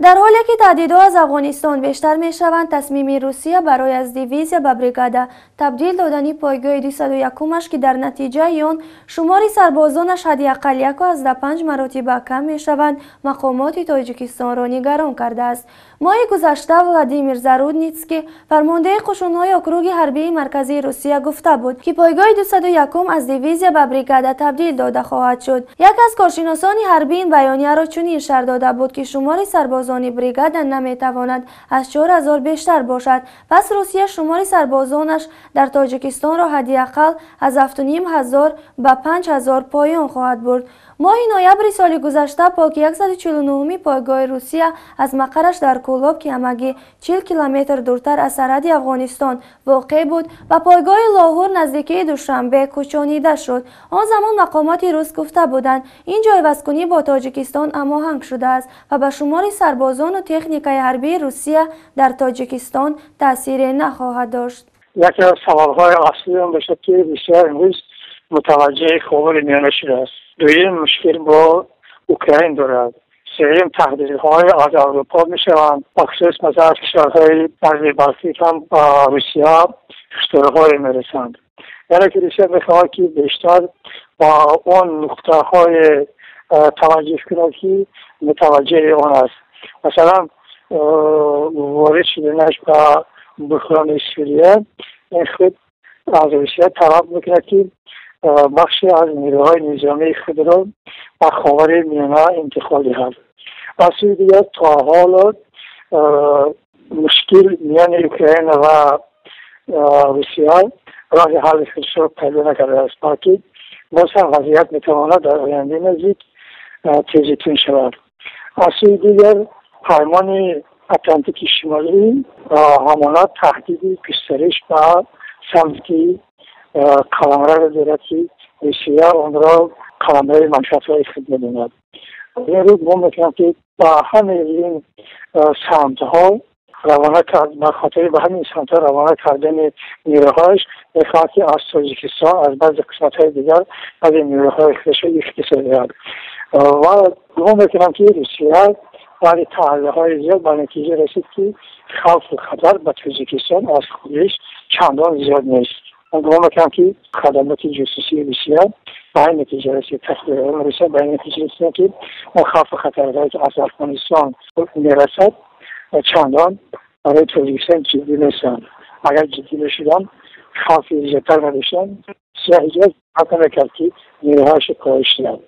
Дар ҳоле ки таҳдидҳо аз Афғонистон бештар мешаванд, тасмими Русия барои аз дивизия ба бригада табдил додани пойгоҳи 201-аш, ки дар натиҷаи он шумори сарбозонаш ҳадди ақал 1,5 маротиба кам мешаванд, мақомоти Тоҷикистонро нигарон кардааст. Моҳи гузашта Владимир Зарудницкий, фармондеҳи қушунҳои округи ҳарбии марказии Русия, гуфта буд, ки пойгоҳи 201 аз дивизия ба бригада табдил дода хоҳад шуд. Як аз коршиносони ҳарбӣ ин баёнияро чунин шарҳ дода буд, ки шумори сарбозони бригада наметавонад аз 4000 бештар бошад. Пас Русия шумори сарбозонаш дар Тоҷикистонро ҳадди ақал аз 7500 ба 5000 поён хоҳад бурд. Моҳи ноябри соли гузашта полки 149-ми пойгоҳи Русия аз мақараш дар Кӯлоб, ки ҳамагӣ 40 километр дуртар аз сарҳади Афғонистон воқеъ буд, ба пойгоҳи Лоҳур наздикии Душанбе кӯчонида шуд. Он замон мақомоти рус гуфта буданд, ин ҷойвазкунӣ бо Тоҷикистон ҳамоҳанг шудааст ва ба шумори сарбозону техникаи ҳарбии Русия дар Тоҷикистон таъсире нахоҳад дошт. Яке аз саволҳои аслӣ он бошад, ки Русия имрӯз мутаваҷҷеҳи Ховари Миёна шудааст. Дуюм, мушкил бо Украин дорад. Сеюм, таҳдидҳои аз Аврупо мешаванд, бахусус масалан аз кишварҳои наздики Балтик ҳам ба Русия хушдорҳое мерасанд. Яъне ки Русия мехоҳад, ки бештар ба он нуқтаҳои таваҷҷӯҳ кунад, ки мутаваҷҷеҳи он аст. Масалан, ворид шуданаш ба буҳрони Сурия ин худ аз Русия талаб мекунад, ки бахши аз нерӯҳои низомии худро ба Ховари Миёна интиқол диҳад. Аз сӯи дигар, то ҳоло мушкил миёни Украина ва Русия роҳи ҳалли худшро пайдо накардааст, балки боз ҳам вазъият метавонад дар ояндаи наздик тезитун шавад. Аз сӯи дигар, паймони Атлантики Шимолӣ ҳамона таҳдиди густариш ба самти қаламраре дорад, ки Русия онро қаламрави манфиатҳои худ медонад. Ин рӯз мо метавонем, ки ба ҳамаи ин самтҳо равона кард, ба хотири ба ҳамин самтҳо равона кардани нерӯҳояш мехоҳад, ки аз Тоҷикистон, аз баъзе қисматҳои дигар баъзе нерӯҳои худашро ихтисор диҳад. Ва гумон мекунам, ки Русия баъди таҳлилҳои зиёд ба натиҷа расид, ки хавфу хатар ба Тоҷикистон аз худиш чандон зиёд нест. Ман гумон мекунам, ки хадамоти ҷосусии Русия ба ин натиҷа расид, таҳлилҳои Русия ба ин натиҷа расид, ки он хавфу хатарҳое, ки аз Афғонистон мерасад, чандон барои Тоҷикистон ҷиддӣ нестанд. Агар ҷиддӣ мешуданд, хавфи зиёдтар надоштанд, Русия ҳеҷ ҳақ намекард, ки нерӯҳояшро коҳиш диҳад.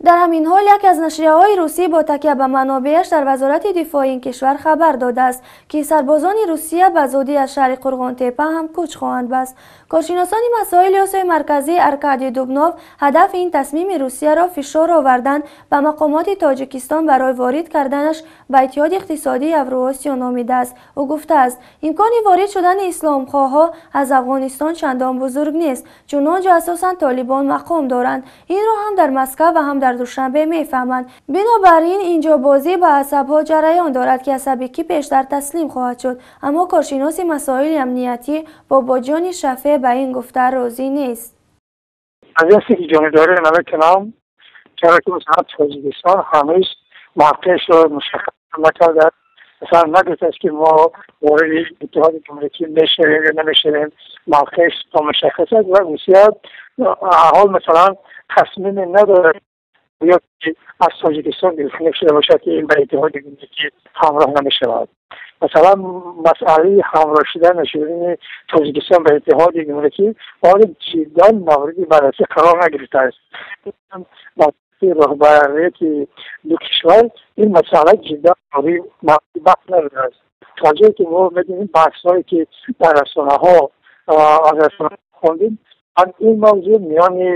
Дар ҳамин ҳол, яке аз нашрияҳои русӣ бо такя ба манобеаш дар Вазорати дифои ин кишвар хабар додааст, ки сарбозони Русия ба зудӣ аз шаҳри Қурғонтеппа ҳам кӯч хоҳанд баст. Коршиносони масоили Осиёи Марказӣ Аркадий Дубнов ҳадафи ин тасмими Русияро фишор овардан ба мақомоти Тоҷикистон барои ворид карданаш ба Иттиҳоди иқтисодии Авруосиё номидааст. Ӯ гуфтааст, имкони ворид шудани исломхоҳҳо аз Афғонистон чандон бузург нест, чун он ҷо асосан толибон мақом доранд. Инро ҳам дар Москва ва ҳам дар Душанбе мефаҳманд. Бинобар ин инҷо бозӣ ба асабҳо ҷараён дорад, ки асаби кӣ пештар таслим хоҳад шуд. Аммо коршиноси масоили амниятӣ Бобоҷони Шафеъ ба ин гуфта розӣ нест. Аз ин ки ҷонибдорӣ намекунам, чаро ки масалан Тоҷикистон ҳанӯз мавқеашро мушаххас накардааст. Масалан, нагуфтааст, ки мо вориди Иттиҳоди Ҷумҳурикӣ мешавем ё намешавем, мавқеаш номушаххас аст ва Русия ҳол масалан тасмиме надорад, ё ки аз Тоҷикистон гирифта шуда бошад, ки ин ба Иттиҳоди Ҷумҳурикӣ ҳамроҳ намешавад. Масалан, масъалаи ҳамроҳ шудан нашудани Тоҷикистон ба Иттиҳоди Ҷумҳурикӣ ҳоло ҷиддан мавриди баррасӣ қарор нагирифтааст. Роҳбарияти ду кишвар ин масъала ҷиддан мавриди баҳс набудааст. То ҷое ки мо медонем, баҳсҳое ки дар расонаҳо аз расонаҳо хондем, ин мавзӯъ миёни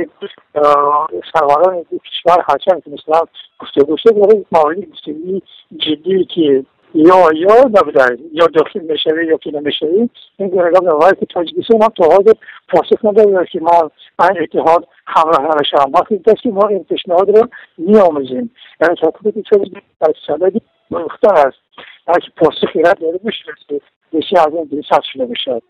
сарварони ду кишвар ҳарчанд ки масалан гуфтугӯ шуд, вале мавриди гуфтугӯи ҷиддие, ки ё набудааст, ё дохил мешавӣ, ё ки намешавӣ, ин гуна гап набудааст, ки Тоҷикистон ҳам то ҳозир посух надодааст, ки ман ба ин иттиҳод ҳамроҳ намешавам, балки гуфтааст, ки мо ин пешниҳодро меомӯзем. Яъне ҳукумати Тоҷикистон дар садади гуфтан аст, яъне ки посухи рад дода нашудааст, ки Русия аз ин дилсард шуда бошад.